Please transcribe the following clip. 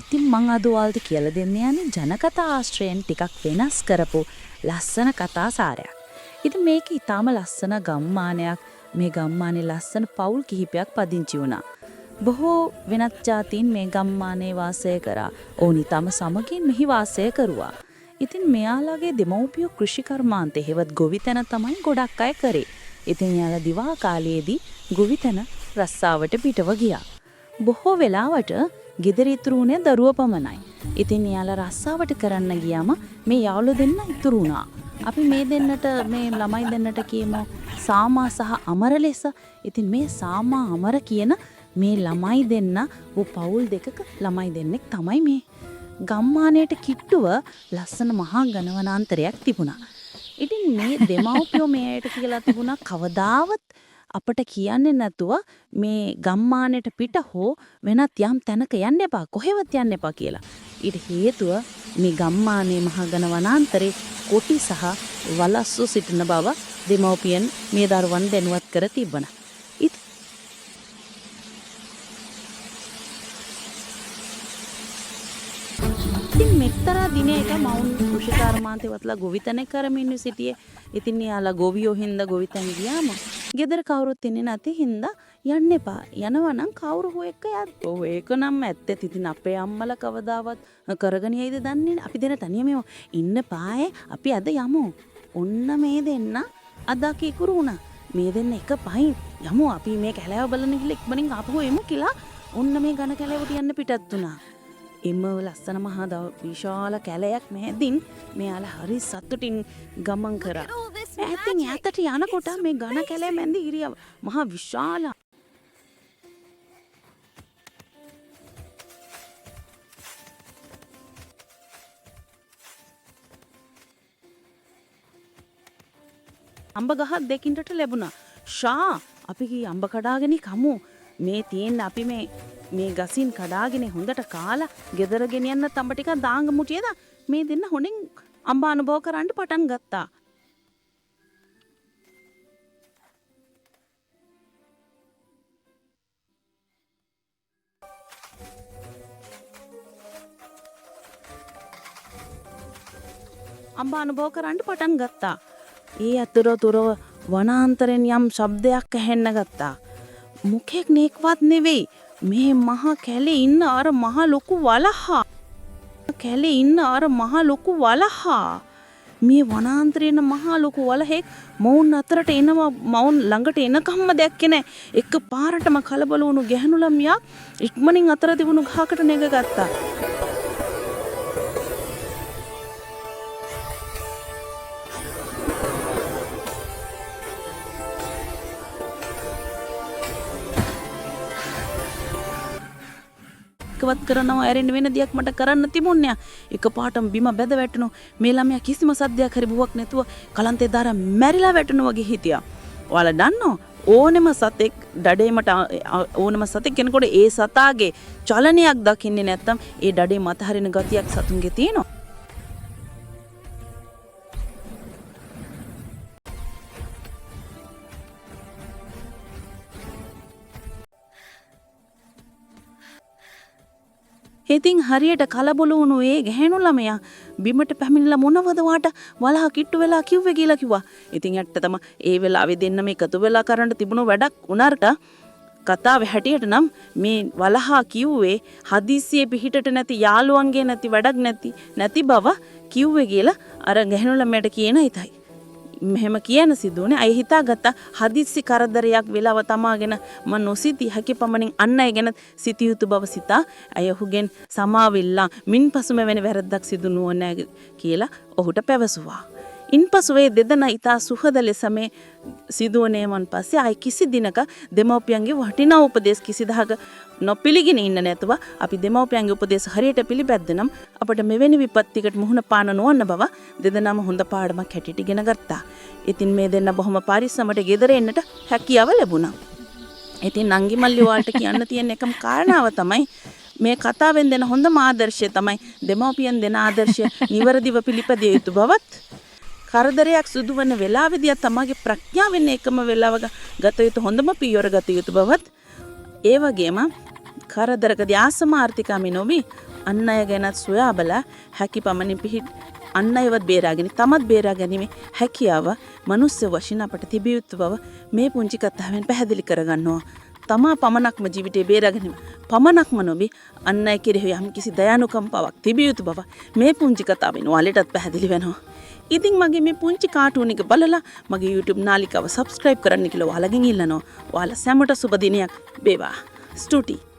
ඉතින් මං අද ඔයාලට කියලා දෙන්න යන්නේ ජනකතා ආශ්‍රයෙන් ටිකක් වෙනස් කරපු ලස්සන කතා සාරයක්. ඉතින් මේක ඊටාම ලස්සන ගම්මානයක්. මේ ගම්මානේ ලස්සන පවුල් කිහිපයක් පදිංචි වුණා. බොහෝ වෙනත් ජාතීන් මේ ගම්මානයේ වාසය කරා. ඔවුන් ඊටාම සමගින් මෙහි වාසය කරුවා. ඉතින් මෙයාලගේ දෙමව්පියෝ කෘෂිකර්මාන්තේ හෙවත් ගොවිතැන තමයි ගොඩක් අය කරේ. ඉතින් එයාලා දිවා කාලයේදී ගොවිතැන රස්සාවට පිටව ගියා. බොහෝ වෙලාවට ගෙදර ඉතුරු වුණේ දරුවෝ පමණයි. ඉතින් එයාලා රස්සාවට කරන්න ගියාම මේ යාළුවෝ දෙන්න ඉතුරු වුණා. අපි මේ දෙන්නට මේ ළමයි දෙන්නට කියමු සාමා සහ අමර ලෙස. ඉතින් මේ සාමා අමර කියන මේ ළමයි දෙන්න පවුල් දෙකක ළමයි දෙන්නෙක් තමයි මේ. ගම්මානයට කිට්ටුව ලස්සන මහා ඝන වනාන්තරයක් තිබුණා. ඉතින් මේ දෙමව්පියෝ මේ අයට කියලා තිබුණා කවදාවත් අපට කියන්නේ නැතුව මේ ගම්මානයට පිට හෝ වෙනත් යම් තැනක යන්න එපා, කොහෙවත් යන්න එපා කියලා. ඊට හේතුව මේ ගම්මානයේ මහා ඝන වනාන්තරේ කොටි සහ වලස්සු සිටින බව දෙමව්පියන් මේ දරුවන් දැනුවත් කර තිබුණා. ඉතින් මෙක්තරා දිනයක මවුන් කෘෂිකර්මාන්තේ වතලා ගොවිතැන කරමින් සිටියේ. ඉතින් එයාලා ගොවියෝ හින්දා ගොවිතැන් ගියාම ගෙදර කවුරුත් ඉන්නේ නැති හින්දා යන්න එපා. යනවා නම් කවුරු හෝ එක්ක යන්න. ඔව් ඒක නම් ඇත්තත්. ඉතින් අපේ අම්මලා කවදාවත් කරගෙන යයිද දන්නේ නැහැ. අපි දෙන තනියම ඉන්න පායේ අපි අද යමු. ඔන්න මේ දෙන්න අද කීකුරු වුණා. මේ දෙන්න එක පහින් යමු අපි මේ කැලෑව බලන්න ගිහලා ඉක්මනින් ආපහු එමු කියලා ඔන්න මේ ඝන කැලෑවට යන්න පිටත් වුණා. එම ලස්සන මහා විශාල කැලයක් මැදින් මෙයාලා හරි සතුටින් ගමන් කරා. ඈතින් ඈතට යනකොට මේ ඝන කැලෑ මැද හිරිය මහා විශාල අඹ ගහක් දෙකින්ට ලැබුණා. ෂා අපි කී අඹ කඩාගෙන කමු. මේ තියෙන අපි මේ ගසින් කඩාගෙන හොඳට කාලා ගෙදර ගෙනියන්න අඹ ටිකක් දාංග මුටියද මේ දෙන්න හොඳින් අඹ අනුභව කරන්න පටන් ගත්තා. අඹ අනුභව කරන්න පටන් ගත්තා. ඒ අතරතුර වනාන්තරෙන් යම් ශබ්දයක් ඇහෙන්න ගත්තා. මොකෙක් නෙක්වත් නෙවෙයි. මේ මහා කැලේ ඉන්න අර මහා ලොකු වලහා. කැලේ ඉන්න අර මහා ලොකු වලහා. මේ වනාන්තරේ ඉන්න මහා ලොකු වලහෙක් මොවුන් අතරට එනවා. මොවුන් ළඟට එනකම්ම දැක්කේ නෑ. එක පාරටම කලබල වුණු ගැහණු ළමයා ඉක්මනින් අතර තිබුණු ගහකට නැගගත්තා. එකවත් කරනවා ඇරෙන්න වෙන දෙයක් මට කරන්න තිබුණේ නෑ. එකපාරටම බිම බැද වැටුණු මේ ළමයා කිසිම සද්දයක් හරි බුවක් නැතුව කලන්තේ දාර මැරිලා වැටුණු වගේ හිටියා. ඔයාලා දන්නෝ ඕනෙම සතෙක් ඩඩේමට ඕනෙම සතෙක් කෙනෙකුට ඒ සතාගේ චලනයක් දකින්නේ නැත්තම් ඒ ඩඩේ මතහරින ගතියක් සතුන්ගේ තියෙනවා. ඉතින් හරියට කලබල වුණු ඒ ගැහැණු ළමයා බිමට පැමිණිලා මොනවද වාට වලහා කිට්ටු වෙලා කිව්වේ කියලා කිව්වා. ඉතින් ඇත්තටම ඒ වෙලාවේ දෙන්නම එකතු වෙලා කරන්න තිබුණු වැඩක් උනාට කතාවේ හැටියට නම් මේ වලහා කිව්වේ හදිස්සියේ පිහිටට නැති යාළුවන්ගේ නැති වැඩක් නැති බව කිව්වේ කියලා අර ගැහැණු ළමයාට කියන හිතයි. මෙහෙම කියන සිදුවනේ අය හිතාගත්තා හදිස්සි කරදරයක් වෙලාව තමාගෙන මම නොසිතී හැකි පමණින් අන් අය ගැන සිතිය යුතු බව සිතා ඇය ඔහුගෙන් සමාවෙල්ලා මින්පසු මෙවැනි වැරද්දක් සිදු නොවන කියලා ඔහුට පැවසුවා. ඉන්පසු ඒ දෙදෙනා ඉතා සුහද ලෙස මේ සිදුවනේ මන් පස්සේ ආයි කිසි දිනක දෙමව්පියන්ගේ වටිනා උපදෙස් කිසිදහක නොපිළිගෙන ඉන්න නැතුව අපි දෙමව්පියන්ගේ උපදෙස් හරියට පිළිපැද්ද නම් අපට මෙවැනි විපත්තියකට මුහුණ පාන නොවන්න බව දෙදෙනාම හොඳ පාඩමක් හැටියට ඉගෙන ගත්තා. ඉතින් මේ දෙන්න බොහොම පරිස්සමට ගෙදර එන්නට හැකියාව ලැබුණා. ඉතින් නංගි මල්ලි ඔයාලට කියන්න තියෙන එකම කාරණාව තමයි මේ කතාවෙන් දෙන හොඳම ආදර්ශය තමයි දෙමව්පියන් දෙන ආදර්ශය නිවැරදිව පිළිපැදිය යුතු බවත් කරදරයක් සිදුවන වෙලාවෙදී තමගේ ප්‍රඥාවෙන් එකම වෙලාවක ගත යුතු හොඳම පියවර ගත යුතු බවත් ඒ වගේම කරදරකදී අසමාර්ථිකමි නොවි අන් අය ගැනත් සොයා බලා හැකි පමණින් පිහිට අන් අයවත් බේරාගෙන තමත් බේරා ගැනීමේ හැකියාව මනුස්ස වශයෙන් අපට තිබිය යුතු බව මේ පුංචි කතාවෙන් පැහැදිලි කරගන්නවා. තමා පමණක්ම ජීවිතේ බේරා ගැනීම පමණක්ම නොවී අන් අය කෙරෙහි යම් කිසි දයානුකම්පාවක් තිබිය යුතු බව මේ පුංචි කතාවෙන් ඔයාලටත් පැහැදිලි වෙනවා. ඉතින් මගේ මේ පුංචි කාටූන් එක බලලා මගේ YouTube නාලිකාව සබ්ස්ක්‍රයිබ් කරන්න කියලා ඔයාලගෙන් ඉල්ලනවා. ඔයාලා සැමට සුබ දිනයක් වේවා. ස්තුතියි.